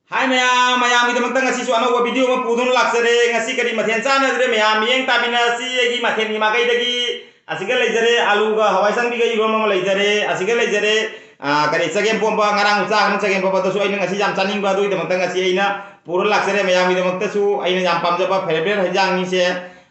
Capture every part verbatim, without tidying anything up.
ꯍꯥꯏ ꯃꯌꯥꯝ, ꯃꯌꯥꯝꯒꯤꯗꯃꯛꯇ ꯉꯁꯤꯁꯨ ꯑꯅꯧꯕ video ꯑꯃ ꯄꯨꯗꯨꯅ ꯂꯥꯛꯆꯔꯦ꯫ ꯉꯁꯤ ꯀꯔꯤ ꯃꯊꯦꯜ ꯆꯥꯟꯅꯗ꯭ꯔꯦ, ꯃꯌꯥꯝ ꯃꯤꯠꯌꯦꯡ ꯇꯥꯃꯤꯟꯅꯁꯤ꯫ ꯑꯩꯒꯤ ꯃꯊꯦꯜꯒꯤ ꯃꯥꯏꯀꯩꯗꯒꯤ ꯑꯁꯤꯒ ꯂꯩꯖꯔꯦ, ꯑꯂꯨꯒ ꯍꯋꯥꯏ ꯑꯁꯥꯡꯕꯤꯒ ꯏꯔꯣꯝꯕ ꯑꯃ ꯂꯩꯖꯔꯦ, ꯑꯁꯤꯒ ꯂꯩꯖꯔꯦ, ꯑ, ꯀꯔꯤ, ꯆꯒꯦꯝ ꯄꯣꯝꯕ, ꯉꯔꯥꯡ ꯆꯥꯈ꯭ꯔꯕ ꯆꯒꯦꯝ ꯄꯣꯝꯕꯗꯨꯁꯨ ꯑꯩꯅ ꯉꯁꯤ ꯌꯥꯝ ꯆꯥꯅꯤꯡꯕ, ꯑꯗꯨꯒꯤꯗꯃꯛꯇ ꯉꯁꯤ ꯑꯩꯅ ꯄꯨꯔ ꯂꯥꯛꯆꯔꯦ꯫ ꯃꯌꯥꯝꯒꯤꯗꯃꯛꯇꯁꯨ ꯑꯩꯅ ꯌꯥꯝ ꯄꯥꯝꯖꯕ favourite ꯍꯩꯖꯥꯡꯅꯤꯁꯦ꯫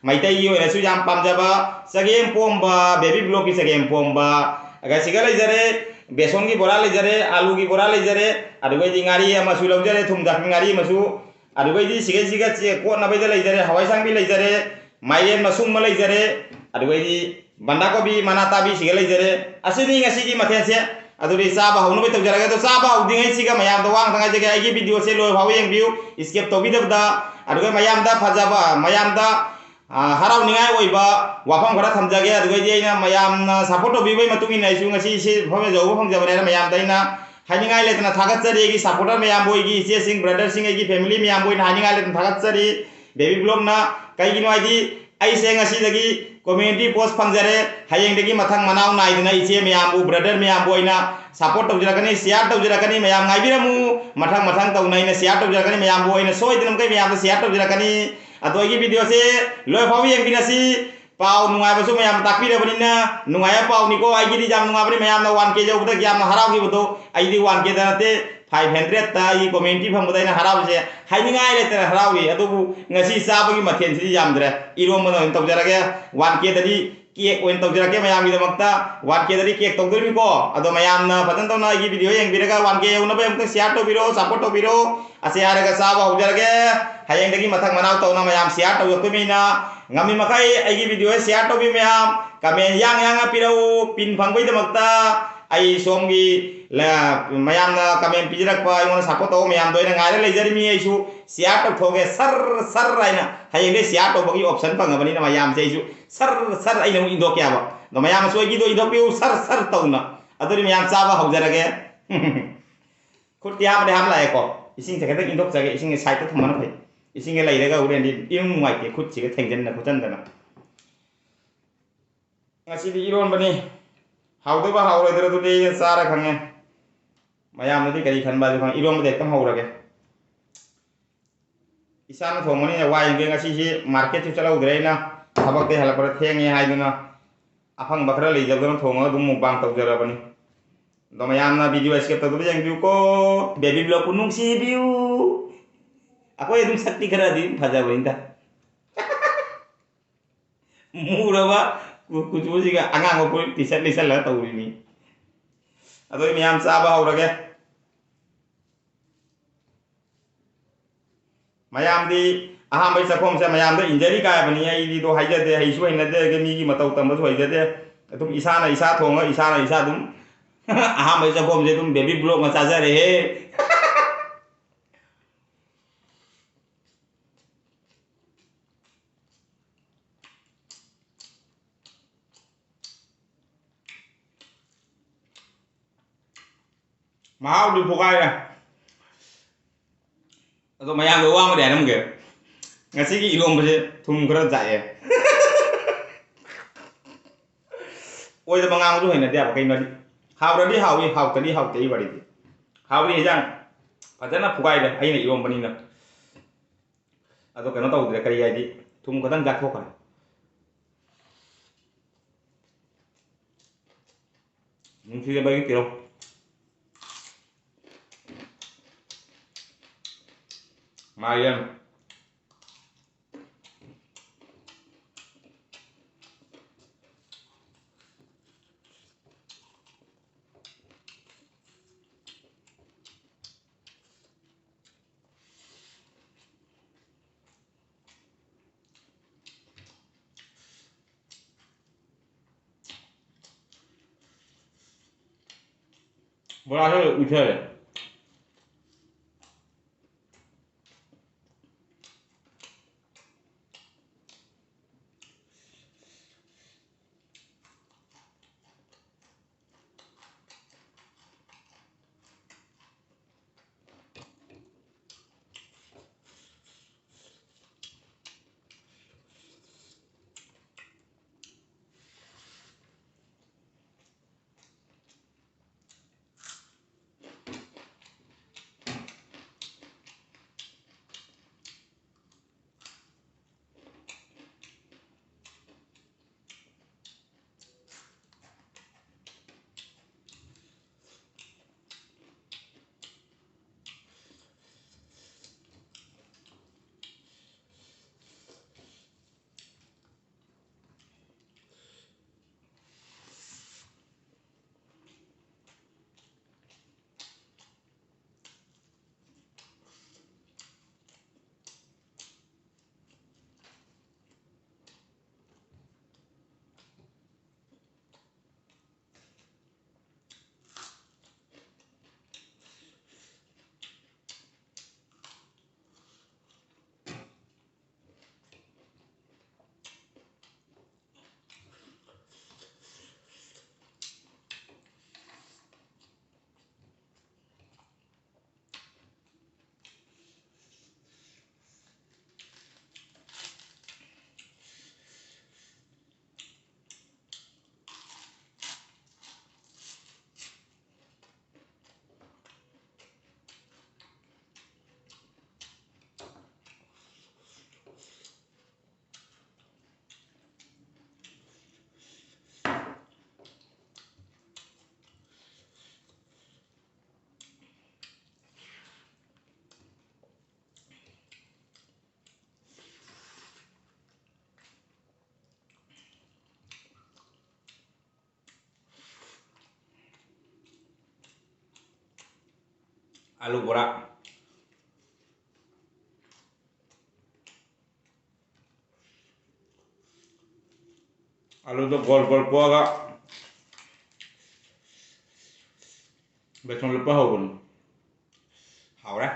ꯃꯩꯇꯩꯒꯤ ꯑꯣꯏꯅꯁꯨ ꯌꯥꯝ ꯄꯥꯝꯖꯕ ꯆꯒꯦꯝ ꯄꯣꯝꯕ, baby blockꯀꯤ ꯆꯒꯦꯝ ꯄꯣꯝꯕ, ꯑꯗꯨꯒ ꯁꯤꯒ ꯂꯩꯖꯔꯦ, ꯕꯦꯁꯣꯟꯒꯤ ꯕꯣꯔꯥ ꯂꯩꯖꯔꯦ, ꯑꯂꯨꯒꯤ ꯕꯣꯔꯥ ꯂꯩꯖꯔꯦ, ꯑꯗꯨꯒꯩꯗꯤ ꯉꯥꯔꯤ ꯑꯃꯁꯨ ꯂꯧꯖꯔꯦ, ꯊꯨꯝ ꯊꯥꯛꯄꯤ ꯉꯥꯔꯤ ꯑꯃꯁꯨ, ꯑꯗꯨꯒꯩꯗꯤ ꯁꯤꯒꯩꯁꯤꯒ ꯆꯦ-, ꯀꯣꯠꯅꯕꯩꯗ ꯂꯩꯖꯔꯦ, ꯍꯋꯥꯏ ꯑꯁꯥꯡꯕꯤ ꯂꯩꯖꯔꯦ, ꯃꯥꯏꯔꯦꯟ ꯃꯁꯨꯡ ꯑꯃ ꯂꯩꯖꯔꯦ, ꯑꯗꯨꯒꯩꯗꯤ ꯕꯟꯗꯥ ꯀꯣꯕꯤ ꯃꯅꯥ ꯇꯥꯕꯤ ꯁꯤꯒ ꯂꯩꯖꯔꯦ꯫ ꯑꯁꯤꯅꯤ ꯉꯁꯤꯒꯤ ꯃꯊꯦꯜꯁꯦ꯫ ꯑꯗꯨꯗꯤ ꯆꯥꯕ ꯍꯧꯅꯕ ꯇꯧꯖꯔꯒꯦ꯫ ꯑꯗꯣ ꯆꯥꯕ ꯍꯧꯗ꯭ꯔꯤꯉꯩꯁꯤꯒ ꯃꯌꯥꯝꯗ ꯋꯥ ꯑꯃꯇ ꯍꯥꯏꯖꯒꯦ, ꯑꯩꯒꯤ videoꯁꯦ ꯂꯣꯏ ꯐꯥꯎꯕ ꯌꯦꯡꯕꯤꯌꯨ, skip ꯇꯧꯕꯤꯗꯕꯗ꯫ ꯑꯗꯨꯒ ꯃꯌꯥꯝꯗ ꯐꯖꯕ, ꯃꯌꯥꯝꯗ ꯑ, ꯍꯔꯥꯎꯅꯤꯡꯉꯥꯏ ꯑꯣꯏꯕ ꯋꯥꯐꯝ ꯈꯔ ꯊꯝꯖꯒꯦ꯫ ꯑꯗꯨꯒꯩꯗꯤ ꯑꯩꯅ ꯃꯌꯥꯝꯅ support ꯇꯧꯕꯤꯕꯒꯤ ꯃꯇꯨꯡ ꯏꯟꯅ ꯑꯩꯁꯨ ꯉꯁꯤ ꯁꯤ ꯃꯐꯝ ꯌꯧꯕ ꯐꯪꯖꯕꯅꯦꯅ ꯃꯌꯥꯝꯗ ꯑꯩꯅ ꯍꯥꯏꯅꯤꯡꯉꯥꯏ ꯂꯩꯇꯅ ꯊꯥꯒꯠꯆꯔꯤ꯫ ꯑꯩꯒꯤ supporter ꯃꯌꯥꯝꯕꯨ, ꯑꯩꯒꯤ ꯏꯆꯦꯁꯤꯡ, brotherꯁꯤꯡ, ꯑꯩꯒꯤ family ꯃꯌꯥꯝꯕꯨ ꯑꯩꯅ ꯍꯥꯏꯅꯤꯡꯉꯥꯏ ꯂꯩꯇꯅ ꯊꯥꯒꯠꯆꯔꯤ꯫ Baby blockꯅ ꯀꯩꯒꯤꯅꯣ ꯍꯥꯏꯗꯤ ꯑꯩꯁꯦ ꯉꯁꯤꯗꯒꯤ community post ꯐꯪꯖꯔꯦ꯫ ꯍꯌꯦꯡꯗꯒꯤ ꯃꯊꯪ ꯃꯅꯥꯎ ꯅꯥꯏꯗꯅ ꯏꯆꯦ ꯃꯌꯥꯝꯕꯨ, brother ꯃꯌꯥꯝꯕꯨ ꯑꯩꯅ support ꯇꯧꯖꯔꯛꯀꯅꯤ, share ꯇꯧꯖꯔꯛꯀꯅꯤ꯫ ꯃꯌꯥꯝ ꯉꯥꯏꯕꯤꯔꯝꯃꯨ, ꯃꯊꯪ ꯃꯊꯪ ꯇꯧꯅ ꯑꯩꯅ share ꯇꯧꯖꯔꯛꯀꯅꯤ꯫ ꯃꯌꯥꯝꯕꯨ ꯑꯩꯅ ꯁꯣꯏꯗꯅ ꯃꯈꯩ ꯃꯌꯥꯝꯗ share ꯇꯧꯖꯔꯛꯀꯅꯤ꯫ ꯑꯗꯣ ꯑꯩꯒꯤ videoꯁꯦ ꯂꯣꯏ ꯐꯥꯎꯕ ꯌꯦꯡꯕꯤꯔꯁꯤ꯫ ꯄꯥꯎ ꯅꯨꯡꯉꯥꯏꯕꯁꯨ ꯃꯌꯥꯝ ꯇꯥꯛꯄꯤꯔꯕꯅꯤꯅ ꯅꯨꯡꯉꯥꯏꯕ ꯄꯥꯎꯅꯤꯀꯣ꯫ ꯑꯩꯒꯤꯗꯤ ꯌꯥꯝ ꯅꯨꯡꯉꯥꯏꯕꯅꯤ, ꯃꯌꯥꯝꯅ one K ꯌꯧꯕꯗ ꯌꯥꯝꯅ ꯍꯔꯥꯎꯈꯤꯕꯗꯣ꯫ ꯑꯩꯗꯤ one Kꯗ ꯅꯠꯇꯦ, five hundredꯇ ꯑꯩꯒꯤ community ꯐꯪꯕꯗ ꯑꯩꯅ ꯍꯔꯥꯎꯔꯤꯁꯦ ꯍꯥꯏꯅꯤꯡꯉꯥꯏ ꯂꯩꯇꯅ ꯍꯔꯥꯎꯔꯤ꯫ ꯑꯗꯨꯕꯨ ꯉꯁꯤ ꯆꯥꯕꯒꯤ ꯃꯊꯦꯜꯁꯤꯗꯤ ꯌꯥꯝꯗ꯭ꯔꯦ, ꯏꯔꯣꯝꯕꯅ ꯑꯣꯏꯅ ꯇꯧꯖꯔꯒꯦ꯫ One Kꯗꯗꯤ cake ꯑꯣꯏꯅ ꯇꯧꯖꯔꯛꯀꯦ ꯃꯌꯥꯝꯒꯤꯗꯃꯛꯇ꯫ One Kꯗꯗꯤ cake ꯇꯧꯗꯣꯔꯤꯕꯅꯤꯀꯣ꯫ ꯑꯗꯣ ꯃꯌꯥꯝꯅ ꯐꯖꯅ ꯇꯧꯅ ꯑꯩꯒꯤ video ꯌꯦꯡꯕꯤꯔꯒ one K ꯌꯧꯅꯕ ꯑꯃꯨꯛꯇ share ꯇꯧꯕꯤꯔꯣ, support ꯇꯧꯕꯤꯔꯣ꯫ ꯑꯁꯤ ꯍꯥꯏꯔꯒ ꯆꯥꯕ ꯍꯧꯖꯔꯒꯦ꯫ ꯍꯌꯦꯡꯗꯒꯤ ꯃꯊꯪ ꯃꯅꯥꯎ ꯇꯧꯅ ꯃꯌꯥꯝ share ꯇꯧꯖꯔꯛꯇꯣꯏꯅꯤꯅ ꯉꯝꯃꯤ ꯃꯈꯩ ꯑꯩꯒꯤ videoꯁꯦ share ꯇꯧꯕꯤꯌꯨ ꯃꯌꯥꯝ꯫ Comment ꯌꯥꯡ ꯌꯥꯡꯅ ꯄꯤꯔꯛꯎ꯫ Pin ꯐꯪꯕꯒꯤꯗꯃꯛꯇ ꯑꯩ ꯁꯣꯝꯒꯤ ꯂ-, ꯃꯌꯥꯝꯅ comment ꯄꯤꯖꯔꯛꯄ, ꯑꯩꯉꯣꯟꯗ support ꯇꯧꯕ ꯃꯌꯥꯝꯗꯣ ꯑꯩꯅ ꯉꯥꯏꯔ ꯂꯩꯖꯔꯤꯃꯤ꯫ ꯑꯩꯁꯨ share ꯇꯧꯊꯣꯛꯑꯒꯦ ꯁꯔ ꯁꯔ ꯍꯥꯏꯅ꯫ ꯍꯌꯦꯡꯗꯩ share ꯇꯧꯕꯒꯤ option ꯐꯪꯉꯕꯅꯤꯅ ꯃꯌꯥꯝꯁꯦ ꯑꯩꯁꯨ ꯁꯔ ꯁꯔ ꯑꯩꯅ ꯑꯃꯨꯛ ꯏꯟꯊꯣꯛꯀꯦ ꯍꯥꯏꯕ꯫ ꯑꯗꯣ ꯃꯌꯥꯝꯅꯁꯨ ꯑꯩꯒꯤꯗꯣ ꯏꯟꯊꯣꯛꯄꯤꯌꯨ ꯁꯔ ꯁꯔ ꯇꯧꯅ꯫ ꯑꯗꯨꯗꯤ ꯃꯌꯥꯝ ꯆꯥꯕ ꯍꯧꯖꯔꯒꯦ꯫ ꯈꯨꯠꯇꯤ ꯍꯥꯝꯗꯤ ꯍꯥꯝ ꯂꯥꯛꯑꯦꯀꯣ꯫ ꯏꯁꯤꯡꯁꯦ ꯈꯤꯇꯪ ꯏꯟꯊꯣꯛꯆꯒꯦ꯫ ꯏꯁꯤꯡꯁꯦ sideꯇ ꯊꯝꯕꯅ ꯐꯩ꯫ ꯏꯁꯤꯡꯁꯦ ꯂꯩꯔꯒ ꯍꯣꯔꯦꯟꯗꯤ ꯏꯔꯨꯝ ꯅꯨꯡꯉꯥꯏꯇꯦ, ꯈꯨꯠꯁꯤꯒ ꯊꯦꯡꯖꯤꯟꯅ ꯈꯣꯠꯆꯟꯗꯅ꯫ ꯉꯁꯤꯗꯤ ꯏꯔꯣꯟꯕꯅꯤ꯫ ꯍꯥꯎꯗꯣꯏꯕ ꯍꯥꯎꯔꯣꯏꯗ꯭ꯔꯗꯨꯗꯤ ꯑꯩꯅ ꯆꯥꯔ ꯈꯪꯉꯦ꯫ ꯃꯌꯥꯝꯅꯗꯤ ꯀꯔꯤ ꯈꯟꯕ ꯍꯥꯏꯗꯨ ꯈꯪꯉꯦ꯫ ꯏꯔꯣꯟꯕꯗꯤ ꯍꯦꯛꯇ ꯍꯧꯔꯒꯦ꯫ ꯏꯁꯥꯅ ꯊꯣꯡꯕꯅꯤꯅ ꯋꯥꯏꯒꯦ꯫ ꯉꯁꯤꯁꯤ ꯃꯥꯔꯀꯦꯠꯁꯨ ꯆꯠꯍꯧꯗ꯭ꯔꯦ ꯑꯩꯅ, ꯊꯕꯛꯇꯩ ꯍꯜꯂꯛꯄꯗ ꯊꯦꯡꯉꯦ ꯍꯥꯏꯗꯨꯅ꯫ ꯑꯐꯪꯕ ꯈꯔ ꯂꯩꯖꯕꯗꯨꯅ ꯊꯣꯡꯉꯒ ꯑꯗꯨꯝ ꯃꯨꯛꯕꯥꯡ ꯇꯧꯖꯔꯕꯅꯤ꯫ ꯑꯗꯣ ꯃꯌꯥꯝꯅ ꯚꯤꯗꯤꯑꯣ skip ꯇꯧꯗꯕ ꯌꯦꯡꯕꯤꯌꯨꯀꯣ꯫ ꯕꯦꯕꯤ ꯕ꯭ꯂꯣꯛꯄꯨ ꯅꯨꯡꯁꯤꯕꯤꯌꯨ꯫ ꯑꯩꯈꯣꯏ ꯑꯗꯨꯝ ꯁꯛꯇꯤ ꯈꯔꯗꯤ ꯑꯗꯨꯝ ꯐꯖꯕꯅꯤꯗ꯫ ꯃꯨꯔꯕ ꯀꯨ-, ꯀꯨꯆꯨꯁꯤꯒ ꯑꯉꯥꯡꯕ ꯐꯨꯔꯤꯠ ꯇꯤ ꯁꯔꯠ ꯂꯤꯠꯁꯜꯂꯒ ꯇꯧꯔꯤꯅꯤ꯫ ꯑꯗꯣ ꯑꯩ ꯃꯌꯥꯝ ꯆꯥꯕ ꯍꯧꯔꯒꯦ꯫ ꯃꯌꯥꯝꯗꯤ ꯑꯍꯥꯟꯕꯩ ꯆꯥꯛꯈꯣꯝꯁꯦ ꯃꯌꯥꯝꯗ ꯏꯟꯖꯔꯤ ꯀꯥꯏꯕꯅꯤ꯫ ꯑꯩꯗꯤ ꯑꯗꯣ ꯍꯥꯏꯖꯗꯦ, ꯍꯩꯁꯨ ꯍꯩꯅꯗꯦ, ꯑꯗꯒꯤ ꯃꯤꯒꯤ ꯃꯇꯧ ꯇꯝꯕꯁꯨ ꯍꯩꯖꯗꯦ꯫ ꯑꯗꯨꯝ ꯏꯁꯥꯅ ꯏꯁꯥ ꯊꯣꯡꯉ ꯏꯁꯥꯅ ꯏꯁꯥ ꯑꯗꯨꯝ ꯑꯍꯥꯟꯕꯩ ꯆꯥꯛꯈꯣꯝꯁꯦ ꯑꯗꯨꯝ ꯕꯦꯕꯤ ꯕ꯭ꯂꯣꯛꯅ ꯆꯥꯖꯔꯦꯍꯦ꯫ ꯃꯍꯥꯎꯗꯤ ꯄꯣꯛꯈꯥꯏꯔꯦ꯫ ꯑꯗꯣ ꯃꯌꯥꯝꯒꯤ ꯋꯥ ꯑꯃꯗꯤ ꯍꯥꯏꯔꯝꯒꯦ꯫ ꯉꯁꯤꯒꯤ ꯏꯔꯣꯝꯕꯁꯦ ꯊꯨꯝ ꯈꯔ ꯖꯥꯛꯑꯦ꯫ ꯑꯣꯏꯗꯕ ꯉꯥꯡꯕꯁꯨ ꯍꯩꯅꯗꯦ ꯍꯥꯏꯕ꯫ ꯀꯩꯅꯣꯗꯤ ꯍꯥꯎꯔꯗꯤ ꯍꯥꯎꯏ, ꯍꯥꯎꯇꯗꯤ ꯍꯥꯎꯇꯦ꯫ ꯑꯩ ꯋꯥꯔꯤꯗꯤ ꯍꯥꯎꯔꯤ ꯍꯦꯟꯖꯥꯡ ꯐꯖꯅ ꯐꯨꯒꯥꯏꯔꯦ ꯑꯩꯅ ꯏꯔꯣꯝꯕꯅꯤꯅ꯫ ꯑꯗꯣ ꯀꯩꯅꯣ ꯇꯧꯗ꯭ꯔꯦ, ꯀꯔꯤ ꯍꯥꯏꯗꯤ ꯊꯨꯝ ꯈꯛꯇꯪ ꯖꯥꯛꯊꯣꯛꯈ꯭ꯔꯦ꯫ ꯅꯨꯡꯁꯤꯗꯕꯒꯤ ꯇꯤꯔꯧ꯫ ꯃꯥꯏꯔꯦꯟ꯫ ꯕꯣꯔꯥꯁꯨ ꯎꯏꯊꯔꯦ꯫ ꯑꯥꯂꯨ ꯕꯣꯔꯥ꯫ ꯑꯥꯂꯨꯗꯣ ꯒꯣꯜ ꯒꯣꯜ ꯀꯣꯛꯑꯒ ꯕꯦꯁꯣꯟ ꯂꯨꯞꯄ ꯍꯧꯕꯅꯤ꯫ ꯍꯥꯎꯔꯦ꯫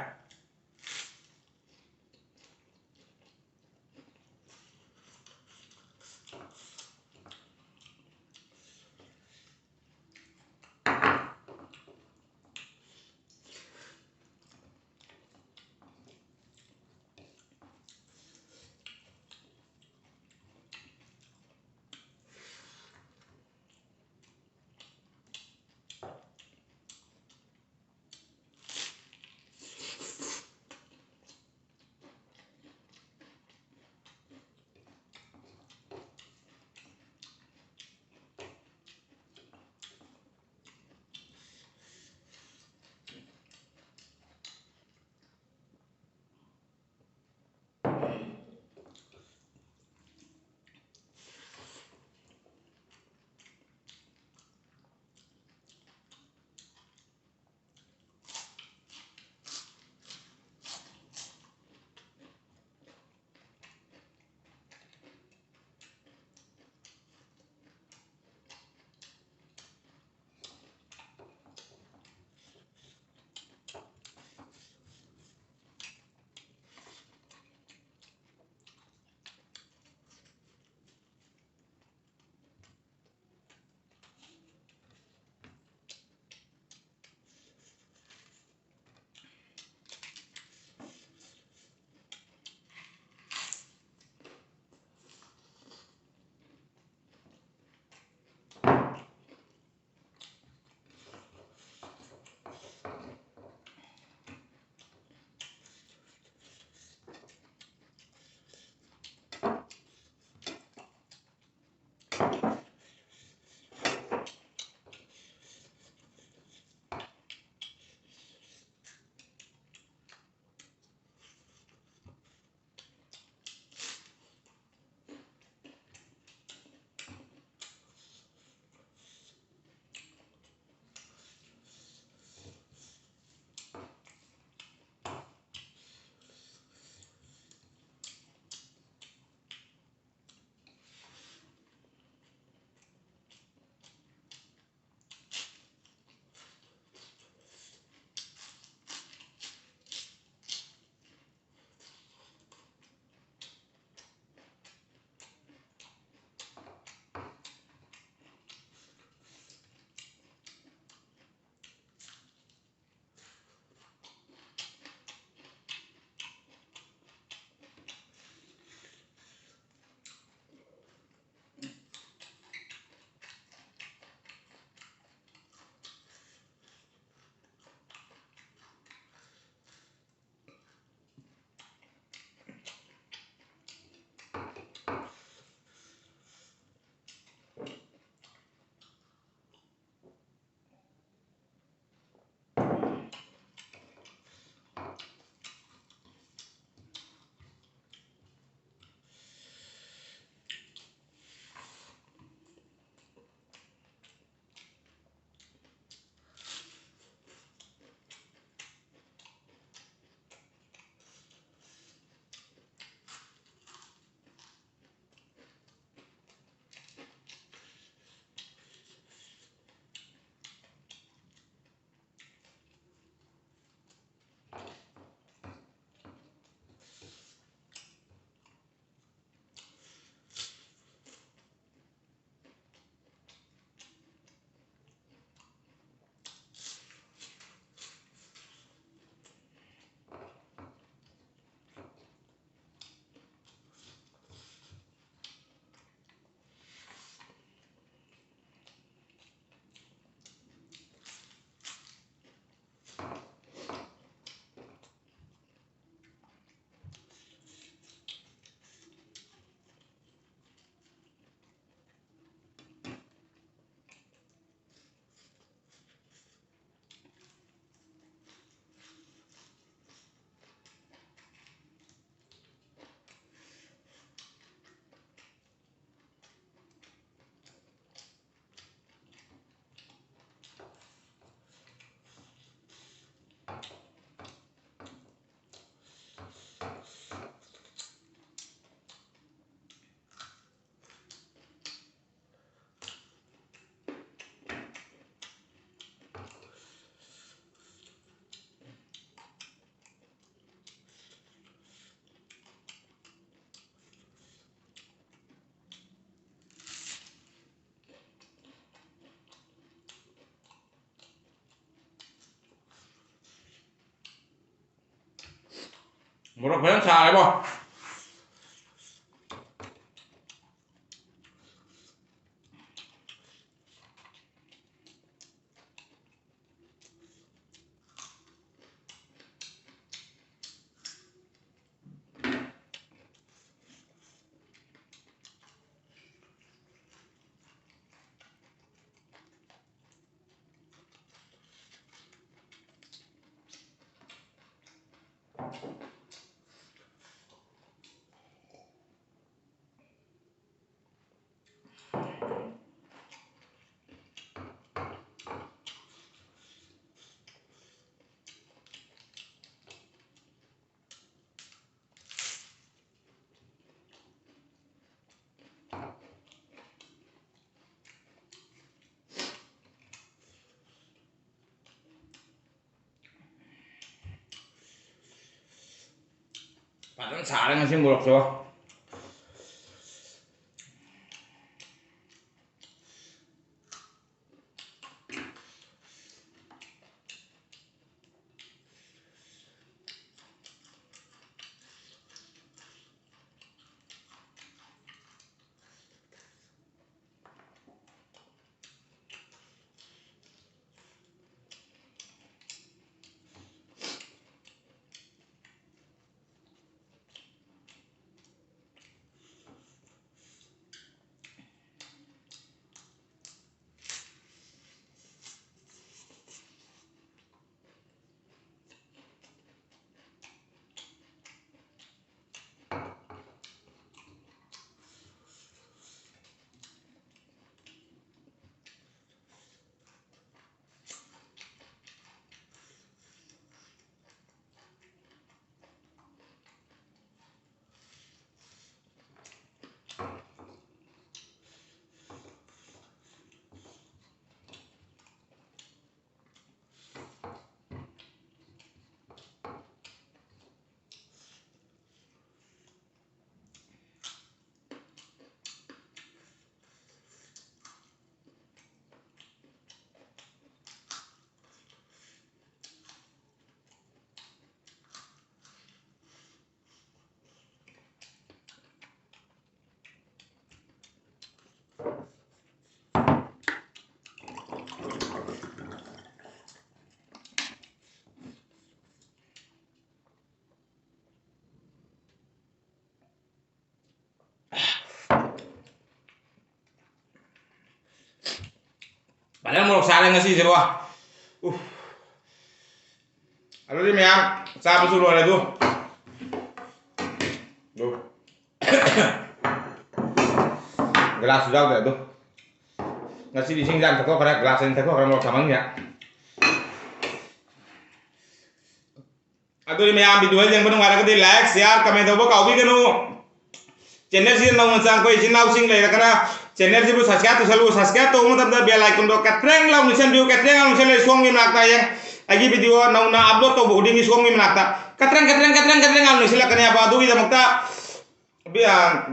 ꯃꯣꯔꯣꯛ ꯐꯖꯅ ꯁꯥꯔꯦꯕꯣ꯫ ꯐꯖꯅ ꯁꯥꯔꯦ ꯉꯁꯤ ꯃꯣꯔꯣꯛꯁꯦ꯫ ꯐꯖꯅ ꯃꯣꯔꯣꯛ ꯁꯥꯔꯦ ꯉꯁꯤꯁꯤꯕꯣ꯫ ꯎꯐ꯫ ꯑꯗꯨꯗꯤ ꯃꯌꯥꯝ ꯆꯥꯕꯁꯨ ꯂꯣꯏꯔꯦ ꯑꯗꯨ꯫ ꯑꯗꯨ꯫ ꯒ꯭ꯂꯥꯁꯁꯨ ꯌꯥꯎꯗ꯭ꯔꯦ ꯑꯗꯨ꯫ ꯉꯁꯤꯗꯤ ꯏꯁꯤꯡ ꯌꯥꯝ ꯊꯛꯇꯣꯛꯈ꯭ꯔꯦ, ꯒ꯭ꯂꯥꯁ ꯑꯅꯤ ꯊꯛꯇꯣꯛꯈ꯭ꯔꯦ ꯃꯣꯔꯣꯛ ꯁꯥꯃꯟꯒꯤ꯫ ꯑꯗꯨꯗꯤ ꯃꯌꯥꯝ video ꯌꯦꯡꯕ ꯅꯨꯡꯉꯥꯏꯔꯒꯗꯤ like, share, comment ꯇꯧꯕ ꯀꯥꯎꯕꯤꯒꯅꯨ꯫ Channel ꯁꯤꯗ ꯅꯧꯅ ꯆꯪꯉꯛꯄ ꯏꯆꯤꯟ ꯏꯅꯥꯎꯁꯤꯡ ꯂꯩꯔꯒꯅ channel ꯁꯤꯕꯨ subscribe ꯇꯧꯁꯜꯂꯨ꯫ Subscribe ꯇꯧꯕ ꯃꯇꯝꯗ bell icon ꯗꯣ ꯀꯇ꯭ꯔꯦꯡ ꯂꯥꯎ ꯅꯤꯛꯁꯟꯕꯤꯌꯨ, ꯀꯇ꯭ꯔꯦꯡ ꯂꯥꯎ ꯅꯤꯛꯁꯜꯂꯒ ꯁꯣꯝꯒꯤ ꯃꯅꯥꯛꯇ ꯍꯌꯦꯡ ꯑꯩꯒꯤ video ꯅꯧꯅ upload ꯇꯧꯕ ꯈꯨꯗꯤꯡꯒꯤ ꯁꯣꯝꯒꯤ ꯃꯅꯥꯛꯇ ꯀꯇ꯭ꯔꯦꯡ, ꯀꯇ꯭ꯔꯦꯡ, ꯀꯇ꯭ꯔꯦꯡ, ꯀꯇ꯭ꯔꯦꯡ ꯂꯥꯎ ꯅꯤꯛꯁꯤꯜꯂꯛꯀꯅꯦꯕ꯫ ꯑꯗꯨꯒꯤꯗꯃꯛꯇ ꯕꯤ-, ꯑ,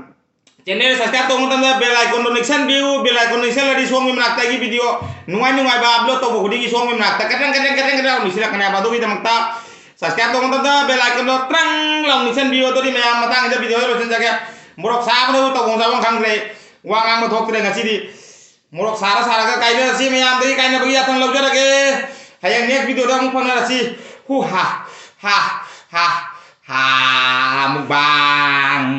channel subscribe ꯇꯧꯕ ꯃꯇꯝꯗ bell icon ꯗꯣ ꯅꯤꯛꯁꯟꯕꯤꯌꯨ꯫ Bell icon ꯅꯤꯛꯁꯜꯂꯗꯤ ꯁꯣꯝꯒꯤ ꯃꯅꯥꯛꯇ ꯑꯩꯒꯤ video ꯅꯨꯡꯉꯥꯏ ꯅꯨꯡꯉꯥꯏꯕ upload ꯇꯧꯕ ꯈꯨꯗꯤꯡꯒꯤ ꯁꯣꯝꯒꯤ ꯃꯅꯥꯛꯇ ꯀꯇ꯭ꯔꯦꯡ, ꯀꯇ꯭ꯔꯦꯡ, ꯀꯇ꯭ꯔꯦꯡ, ꯀꯇ꯭ꯔꯦꯡ ꯂꯥꯎ ꯅꯤꯛꯁꯤꯜꯂꯛꯀꯅꯦꯕ꯫ ꯑꯗꯨꯒꯤꯗꯃꯛꯇ subscribe ꯇꯧꯕ ꯃꯇꯝꯗ bell icon ꯗꯣ ꯇ꯭ꯔꯪ ꯂꯥꯎ ꯅꯤꯛꯁꯟꯕꯤꯌꯨ꯫ ꯑꯗꯨꯗꯤ ꯃꯌꯥꯝ ꯃꯇꯥꯡꯁꯤꯗ video ꯁꯤ ꯂꯣꯏꯁꯤꯟꯖꯒꯦ꯫ ꯃꯣꯔꯣꯛ ꯁꯥꯕꯅꯕꯨ ꯇꯧꯐꯝ ꯆꯥꯐꯝ ꯈꯪꯗ꯭ꯔꯦ꯫ ꯋꯥ ꯉꯥꯡꯕ ꯊꯣꯛꯇ꯭ꯔꯦ ꯉꯁꯤꯗꯤ꯫ ꯃꯣꯔꯣꯛ ꯁꯥꯔ ꯁꯥꯔꯒ ꯀꯥꯏꯅꯔꯁꯤ꯫ ꯃꯌꯥꯝꯗꯒꯤ ꯀꯥꯏꯅꯕꯒꯤ ꯌꯥꯊꯪ ꯂꯧꯖꯔꯒꯦ꯫ ꯍꯌꯦꯡ next video ꯗ ꯑꯃꯨꯛ ꯐꯪꯅꯔꯁꯤ꯫ ꯍꯨ ꯍꯥ, ꯍꯥ, ꯍꯥ, ꯍꯥ, mukbang꯫